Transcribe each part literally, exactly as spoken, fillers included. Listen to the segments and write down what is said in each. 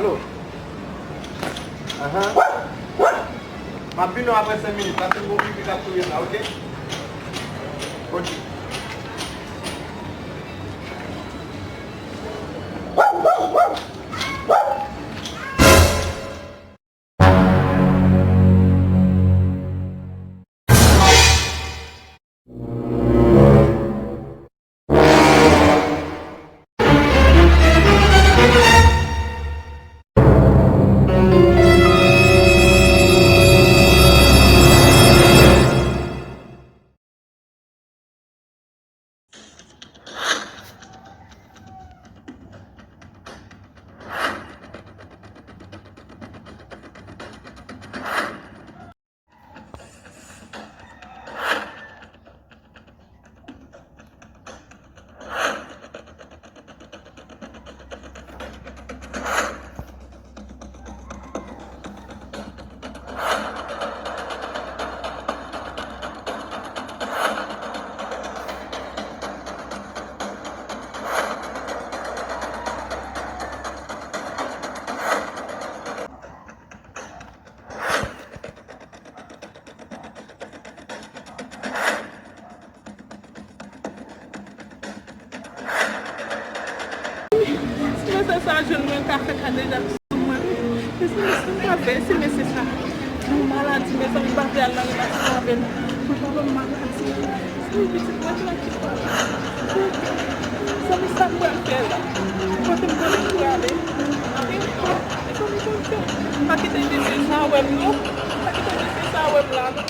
Alo. Ahan. M ap vin non apre senk minit, paske m gon pipi k ap touye m la, oke? Oke. Si mesye sa jwenn mwen, ka fè kadejak sou mwen. Mezanmi, si m pa fè, si mesye sa yon maladi, mezanmi, m pa vle al nan relasyon avè l. Mwen pa wè m maladi. Mezanmi, pitit mwen, tranki pa. Mezanmi, sa m pral fè la? Kote m konnen m prale? Mezanmi, Bondye, pa kite mesye sa wè m, non. Pa kite mesye sa wè m la, non.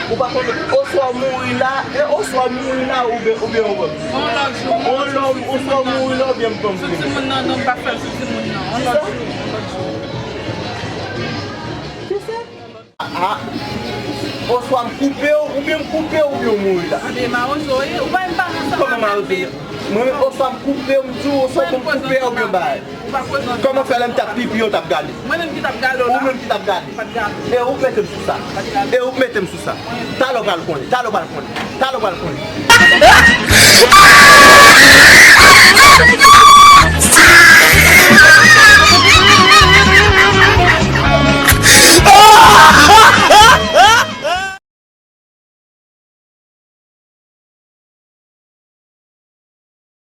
Ou pa konn, oswa w mouri la, e oswa w mouri la, oubyen, oubyen w pran. On lòt jou. On lòt, oswa w mouri la, oubyen m pran. Sou timoun nan, non, m pa fè l sou timoun nan. On lòt jou, on lòt jou. Se sa? Ah, oswa m koupe w, oubyen m koupe w, oubyen w mouri la. Anben, mawozo, wi. Ou pa menm pa nan sa. Kòman mawozo? Mwen, oswa m koupe w, m di w, oswa m koupe w, oubyen bay. Kòman fè lè m t ap pipi, yo t ap gade? Mwen menm ki t ap gade w la. Ou menm ki t ap gade. Pa t gade. E ou k mete m sou sa. Pa t gade. E ou k mete m sou sa. Talè w pral konnen. Talè w pral konnen. Talè w pral konnen.